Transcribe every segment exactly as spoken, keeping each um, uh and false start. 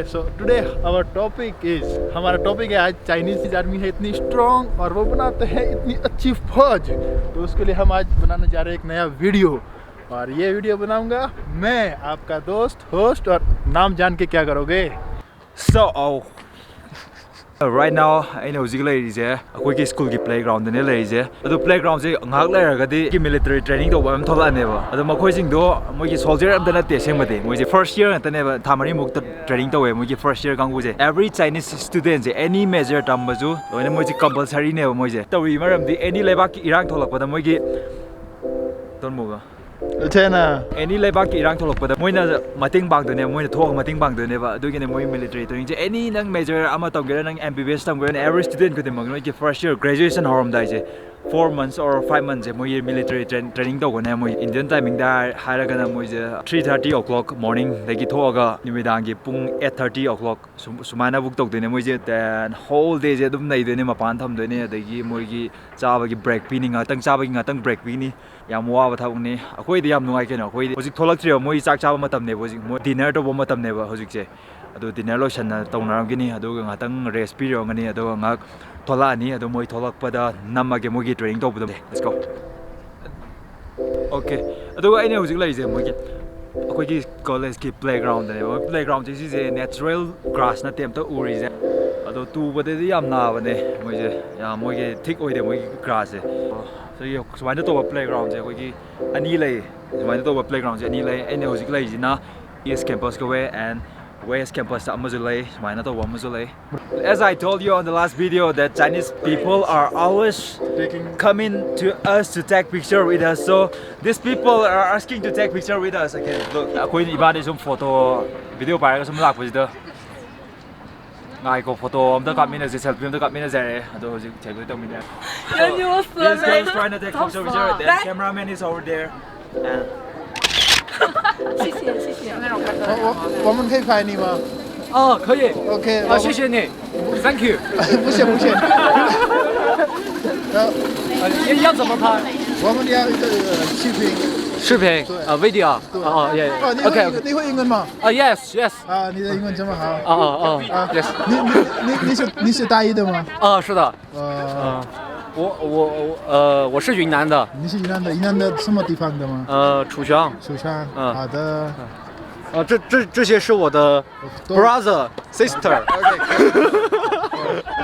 So today our topic is, हमारा topic है आज, चाइनीज आर्मी है इतनी स्ट्रॉन्ग और वो बनाते हैं इतनी अच्छी फौज। तो उसके लिए हम आज बनाने जा रहे हैं एक नया वीडियो। और ये वीडियो बनाऊंगा मैं, आपका दोस्त होस्ट। और नाम जान के क्या करोगे? So, oh. Right now ꯑꯩꯅ ꯍꯧꯖꯤꯛ ꯂꯩꯔꯤꯁꯦ ꯑꯩꯈꯣꯏꯒꯤ ꯁ꯭ꯀꯨꯜꯒꯤ ꯄ꯭ꯂꯦꯒ꯭ꯔꯥꯎꯟꯗꯅꯦ ꯂꯩꯔꯤꯁꯦ꯫ ꯑꯗꯣ ꯄ꯭ꯂꯦꯒ꯭ꯔꯥꯎꯟꯁꯦ ꯉꯥꯏꯍꯥꯛ ꯂꯩꯔꯒꯗꯤ ꯃꯤꯂꯤꯇꯔꯤ ꯇ꯭ꯔꯦꯅꯤꯡ ꯇꯧꯕ ꯑꯃ ꯊꯣꯛꯂꯛꯑꯅꯦꯕ꯫ ꯑꯗꯣ ꯃꯈꯣꯏꯁꯤꯡꯗꯣ ꯃꯣꯏꯒꯤ ꯁꯣꯜꯖꯔ ꯑꯝꯇ ꯅꯠꯇꯦ ꯑꯁꯦꯡꯕꯗꯤ, ꯃꯣꯏꯁꯦ ꯐꯥꯔꯁ ꯌꯔ ꯉꯥꯛꯇꯅꯦꯕ, ꯊꯥ ꯃꯔꯤꯃꯨꯛꯇ ꯇ꯭ꯔꯦꯅꯤꯡ ꯇꯧꯋꯦ ꯃꯣꯏꯒꯤ ꯐꯥꯔꯁ ꯌꯔ ꯀꯥꯡꯕꯨꯁꯦ꯫ Every Chinese studentꯁꯦ, any major ꯇꯝꯕꯁꯨ ꯂꯣꯏꯅ ꯃꯣꯏꯁꯦ ꯀꯝꯄꯜꯁꯔꯤꯅꯦꯕ꯫ ꯃꯣꯏꯁꯦ ꯇꯧꯔꯤ ꯃꯔꯝꯗꯤ ꯑꯦꯅꯤ ꯂꯩꯕꯥꯛꯀꯤ ꯏꯔꯥꯡ ꯊꯣꯛꯂꯛꯄꯗ ꯃꯣꯏꯒꯤ ꯇꯣꯟꯃꯨꯒ ꯆꯦꯅ ꯑꯦꯅꯤ ꯂꯩꯕꯥꯛꯀꯤ ꯏꯔꯥꯡ ꯊꯣꯛꯂꯛꯄꯗ ꯃꯣꯏꯅ ꯃꯇꯦꯡ ꯄꯥꯡꯗꯣꯏꯅꯦꯕ, ꯃꯣꯏꯅ ꯊꯣꯛꯑꯒ ꯃꯇꯦꯡ ꯄꯥꯡꯗꯣꯏꯅꯦꯕ꯫ ꯑꯗꯨꯒꯤꯅꯦ ꯃꯣꯏ ꯃꯤꯂꯤꯇꯔꯤ ꯇ꯭ꯔꯦꯅꯤꯡꯁꯦ꯫ ꯑꯦꯅꯤ ꯅꯪ ꯃꯦꯖꯔ ꯑꯃ ꯇꯝꯒꯦꯔꯥ, ꯅꯪ ꯑꯦꯝ ꯕꯤ ꯕꯤ ꯑꯦꯁ ꯇꯝꯒꯦꯔꯥ, every student ꯈꯨꯗꯤꯡꯃꯛ ꯅꯣꯏꯒꯤ ꯐꯥꯔꯁ ꯌꯔ ꯒ꯭ꯔꯦꯖꯨꯑꯦꯁꯟ ꯍꯧꯔꯝꯗꯥꯏꯁꯦ four months or five monthsꯁꯦ ꯃꯣꯏꯒꯤ ꯃꯤꯂꯤꯇꯔꯤ ꯇ꯭ꯔꯦꯅꯤꯡ ꯇꯧꯒꯅꯦ꯫ ꯃꯣꯏ ꯏꯟꯗꯤꯌꯟ ꯇꯥꯏꯃꯤꯡꯗ ꯍꯥꯏꯔꯒꯅ ꯃꯣꯏꯁꯦ three thirty o'clock morningꯗꯒꯤ ꯊꯣꯛꯑꯒ ꯅꯨꯃꯤꯗꯥꯡꯒꯤ ꯄꯨꯡ eight thirty o'clock ꯁꯨꯝ-, ꯁꯨꯃꯥꯏꯅ ꯕꯨꯛ ꯇꯧꯗꯣꯏꯅꯦ꯫ ꯃꯣꯏꯁꯦ ꯍꯣꯜ ꯗꯦꯁꯦ ꯑꯗꯨꯝ ꯅꯩꯗꯣꯏꯅꯦ, ꯃꯄꯥꯟ ꯊꯝꯗꯣꯏꯅꯦ꯫ ꯑꯗꯒꯤ ꯃꯣꯏꯒꯤ ꯆꯥꯕꯒꯤ ꯕ꯭ꯔꯦꯛ ꯄꯤꯅꯤ, ꯉꯥꯛꯇꯪ ꯆꯥꯕꯒꯤ ꯉꯥꯛꯇꯪ ꯕ꯭ꯔꯦꯛ ꯄꯤꯅꯤ꯫ ꯌꯥꯝ ꯋꯥꯕ ꯊꯕꯛꯅꯤ꯫ ꯑꯩꯈꯣꯏꯗꯤ ꯌꯥꯝ ꯅꯨꯡꯉꯥꯏ ꯀꯩꯅꯣ꯫ ꯑꯩꯈꯣꯏꯗꯤ ꯍꯧꯖꯤꯛ ꯊꯣꯛꯂꯛꯇ꯭ꯔꯤꯕ, ꯃꯣꯏ ꯆꯥꯛ ꯆꯥꯕ ꯃꯇꯝꯅꯦꯕ ꯍꯧꯖꯤꯛ, ꯃꯣꯏ ꯗꯤꯅꯔ ꯇꯧꯕ ꯃꯇꯝꯅꯦꯕ ꯍꯧꯖꯤꯛꯁꯦ꯫ ꯑꯗꯨ ꯗꯤꯅꯔ ꯂꯣꯏꯁꯟꯅ ꯇꯧꯅꯔꯝꯒꯅꯤ, ꯑꯗꯨꯒ ꯉꯥꯛꯇꯪ ꯔꯦꯁ ꯄꯤꯔꯝꯒꯅꯤ, ꯑꯗꯨꯒ ꯉꯥꯏꯍꯥꯛ ꯊꯣꯛꯂꯛꯑꯅꯤ꯫ ꯑꯗꯨ ꯃꯣꯏ ꯊꯣꯛꯂꯛꯄꯗ ꯅꯝꯃꯒꯦ ꯃꯣꯏꯒꯤ ꯇ꯭ꯔꯦꯅꯤꯡ ꯇꯧꯕꯗꯣ꯫ Let's go. ꯑꯣꯀꯦ, ꯑꯗꯨꯒ ꯑꯩꯅ ꯍꯧꯖꯤꯛ ꯂꯩꯔꯤꯁꯦ ꯃꯣꯏꯒꯤ, ꯑꯩꯈꯣꯏꯒꯤ ꯀꯣꯂꯦꯖꯀꯤ ꯄ꯭ꯂꯦꯒ꯭ꯔꯥꯎꯟꯗꯅꯦꯕ꯫ ꯄ꯭ꯂꯦꯒ꯭ꯔꯥꯎꯟꯁꯦ ꯁꯤꯁꯦ ꯅꯦꯆꯔꯦꯜ ꯒ꯭ꯔꯥꯁ ꯅꯠꯇꯦ ꯑꯝꯇ ꯎꯔꯤꯁꯦ꯫ ꯑꯗꯣ ꯇꯨꯕꯗꯗꯤ ꯌꯥꯝ ꯅꯥꯕꯅꯦ ꯃꯣꯏꯁꯦ, ꯌꯥꯝ ꯃꯣꯏꯒꯤ ꯊꯤꯛ ꯑꯣꯏꯗꯦ ꯃꯣꯏꯒꯤ ꯒ꯭ꯔꯥꯁꯁꯦ꯫ ꯑꯗꯒꯤ ꯁꯨꯃꯥꯏꯅ ꯇꯧꯕ ꯄ꯭ꯂꯦꯒ꯭ꯔꯥꯎꯟꯁꯦ ꯑꯩꯈꯣꯏꯒꯤ ꯑꯅꯤ ꯂꯩ꯫ ꯁꯨꯃꯥꯏꯅ ꯇꯧꯕ ꯄ꯭ꯂꯦꯒ꯭ꯔꯥꯎꯟꯁꯦ ꯑꯅꯤ ꯂꯩ꯫ ꯑꯩꯅ ꯍꯧꯖꯤꯛ ꯂꯩꯔꯤꯁꯤꯅ ꯏꯁ ꯀꯦꯝꯄꯁ ꯀꯧꯋꯦ, and ꯋꯦꯁ ꯀꯦꯝꯄꯁꯇ ꯑꯃꯁꯨ ꯂꯩ, ꯁꯨꯃꯥꯏꯅ ꯇꯧꯕ ꯑꯃꯁꯨ ꯂꯩ꯫ As I told you on the last video that Chinese people are always coming to us to take picture with us. So these people are asking to take picture with us again. Look, ꯑꯩꯈꯣꯏꯅ ꯏꯕꯥꯅꯤ ꯁꯨꯝ photo, video ꯄꯥꯏꯔꯒ ꯁꯨꯝ ꯂꯥꯛꯄꯁꯤꯗ, ꯉꯥꯏꯀꯣ, photo ꯑꯝꯇ ꯀꯥꯞꯃꯤꯟꯅꯁꯦ, selfie ꯑꯝꯇ ꯀꯥꯞꯃꯤꯟꯅꯁꯦ ꯍꯥꯏꯔꯦ꯫ ꯑꯗꯣ ꯍꯧꯖꯤꯛ selfie ꯇꯧꯃꯤꯟꯅꯔꯦ꯫ So, this girl is trying to take photo with her, the cameraman is over there. And 谢谢谢谢。我我我们可以拍你吗？哦，可以。OK，啊，谢谢你，Thank you。不谢不谢。然后呃，要要怎么拍？我们要一个视频，视频啊，video 啊，啊，yeah, yeah. 啊，你会 OK 英 OK 你会英文吗？啊，yes yes 啊，你的英文这么好。啊啊啊，yes 你你你你是你是大一的吗？啊，是的，呃，我我我呃，我是云南的，你是云南的，云南的什么地方的吗？呃，楚雄，楚川。嗯好的。啊，这这这些是我的 brother sister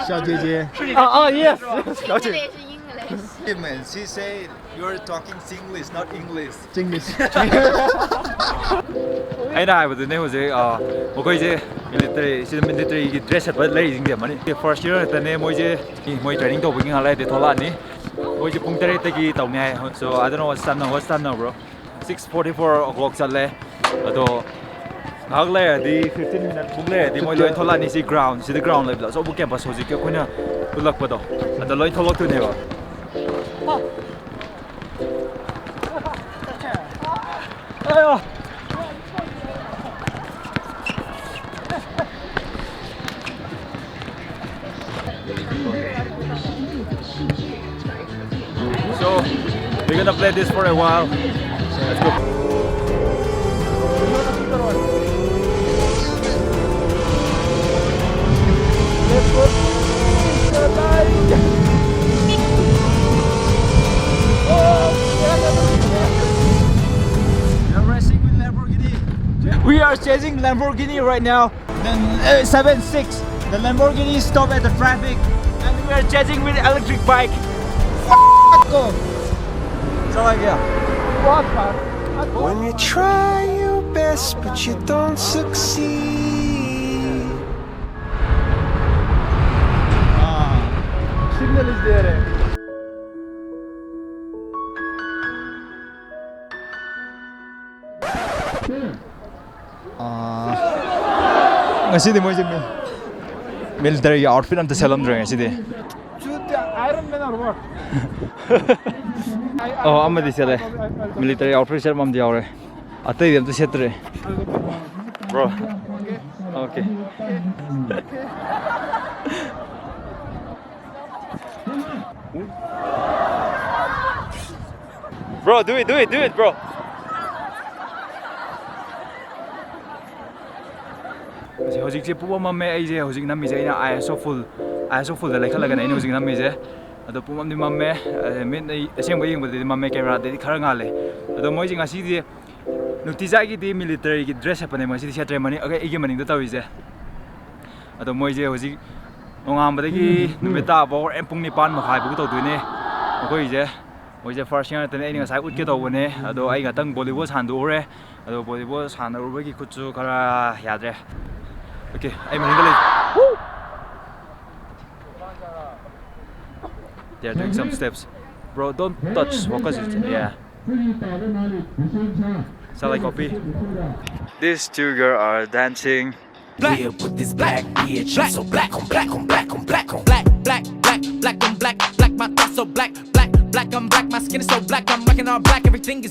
小姐姐。啊啊，yes yes，了解。 English, English. Him and she said you're talking Singlish, not English. English. ꯑꯩꯅ ꯍꯥꯏꯕꯗꯨꯅꯦ ꯍꯧꯖꯤꯛ ꯑ, ꯃꯈꯣꯏꯁꯦ military ꯁꯤꯗ ꯃꯤꯂꯤꯇꯔꯤꯒꯤ dress ꯁꯦꯠꯄ ꯂꯩꯔꯤꯁꯤꯡꯁꯦ money first year ꯈꯛꯇꯅꯦ ꯃꯣꯏꯁꯦ ꯃꯣꯏ ꯇ꯭ꯔꯦꯅꯤꯡ ꯇꯧꯕꯒꯤ ꯉꯥꯏꯍꯥꯛ ꯂꯩꯔꯗꯤ ꯊꯣꯛꯂꯛꯑꯅꯤ꯫ ꯃꯣꯏꯁꯦ ꯄꯨꯡ ꯇꯔꯦꯠꯇꯒꯤ ꯇꯧꯅꯤ ꯍꯥꯏ꯫ So I don't know what time now, what time now, bro? Six forty four o'clock ꯆꯠꯂꯦ꯫ ꯑꯗꯣ ꯉꯥꯏꯍꯥꯛ ꯂꯩꯔꯗꯤ ꯐꯤꯐꯇꯤꯟ ꯃꯤꯅꯠ ꯃꯨꯛ ꯂꯩꯔꯗꯤ ꯃꯣꯏ ꯂꯣꯏ ꯊꯣꯛꯂꯛꯑꯅꯤ꯫ ꯁꯤ ꯒ꯭ꯔꯥꯎꯟ ꯁꯤꯗ ꯒ꯭ꯔꯥꯎꯟ ꯂꯩꯕꯗꯣ ꯑꯆꯧꯕ ꯀꯦꯝꯄꯁ ꯍꯧꯖꯤꯛꯀꯤ ꯑꯩꯈꯣꯏꯅ ꯄꯨꯜꯂꯛꯄꯗꯣ ꯑꯗ ꯂꯣꯏ ꯊꯣꯛꯂꯛꯇꯣꯏꯅꯦꯕ꯫ So we're gonna play this for a while. So let's go. We are chasing Lamborghini right now. The uh, seven six. The Lamborghini stop at the traffic, and we are chasing with electric bike. Go. चला गया. When you try your best but you don't succeed. Signal is there. ꯉꯁꯤꯗꯤ ꯃꯣꯏꯁꯦ ꯃꯤꯂꯤꯇꯔꯤꯒꯤ outfit ꯑꯝꯇ ꯁꯦꯠꯂꯝꯗ꯭ꯔꯦ ꯉꯁꯤꯗꯤ꯫ Iron Man or what? ꯑꯣ, ꯑꯃꯗꯤ ꯁꯦꯠꯂꯦ꯫ Military outfit ꯁꯦꯠꯄ ꯑꯃꯗꯤ ꯌꯥꯎꯔꯦ꯫ ꯑꯇꯩꯗꯤ ꯑꯝꯇ ꯁꯦꯠꯇ꯭ꯔꯦ꯫ Bro. Okay. Bro, do it, do it, do it, bro. ꯍꯧꯖꯤꯛꯁꯦ ꯄꯨꯡ ꯑꯃ ꯃꯝꯃꯦ꯫ ꯑꯩꯁꯦ ꯍꯧꯖꯤꯛ ꯅꯝꯃꯤꯁꯦ ꯑꯩꯅ ISO full, ISO fullꯗ ꯂꯩꯈꯠꯂꯒꯅꯦ ꯑꯩꯅ ꯍꯧꯖꯤꯛ ꯅꯝꯃꯤꯁꯦ꯫ ꯑꯗꯣ ꯄꯨꯡ ꯑꯃꯗꯤ ꯃꯝꯃꯦ꯫ ꯑ, ꯃꯤꯠ ꯑꯩ ꯑꯁꯦꯡꯕ ꯌꯦꯡꯕꯗꯗꯤ ꯃꯝꯃꯦ, cameraꯗꯗꯤ ꯈꯔ ꯉꯥꯜꯂꯦ꯫ ꯑꯗꯣ ꯃꯣꯏꯁꯦ ꯉꯁꯤꯗꯤ ꯅꯨꯡꯇꯤꯖꯥꯏꯒꯤꯗꯤ militaryꯒꯤ dress ꯁꯦꯠꯄꯅꯦ, ꯉꯁꯤꯗꯤ ꯁꯦꯠꯇ꯭ꯔꯦ꯫ ꯃꯅꯤꯡ, ꯑꯩꯒꯤ ꯃꯅꯤꯡꯗ ꯇꯧꯔꯤꯁꯦ꯫ ꯑꯗꯣ ꯃꯣꯏꯁꯦ ꯍꯧꯖꯤꯛ ꯅꯣꯡꯉꯥꯟꯕꯗꯒꯤ ꯅꯨꯃꯤꯠ ꯇꯥꯕ ꯍꯣꯔꯦꯟ ꯄꯨꯡ ꯅꯤꯄꯥꯟ ꯃꯈꯥꯏ ꯐꯥꯎ ꯇꯧꯗꯣꯏꯅꯦ꯫ ꯑꯩꯈꯣꯏꯁꯦ, ꯃꯣꯏꯁꯦ first year ꯉꯥꯛꯇꯅꯦ꯫ ꯑꯩꯅ ꯉꯁꯥꯏ ꯎꯠꯀꯦ ꯇꯧꯕꯅꯦ, ꯑꯗꯣ ꯑꯩ ꯉꯥꯛꯇꯪ volleyball ꯁꯥꯟꯅꯔꯨꯔꯦ꯫ ꯑꯗꯣ volleyball ꯁꯥꯟꯅꯔꯨꯕꯒꯤ ꯈꯨꯠꯁꯨ ꯈꯔ ꯌꯥꯗ꯭ꯔꯦ꯫ Okay, ꯑꯩ ꯃꯅꯤꯡꯗ ꯂꯩ꯫ They are doing some steps. Bro, don't touch. Focus it. Yeah. Shall I copy? These two girls are dancing. Black. Yeah, with this black bitch. Black. So black on black on black on black on black, black, black, black on black. Black, my thoughts so black, black, black. I'm black. My skin is so black. I'm rocking all black. Everything is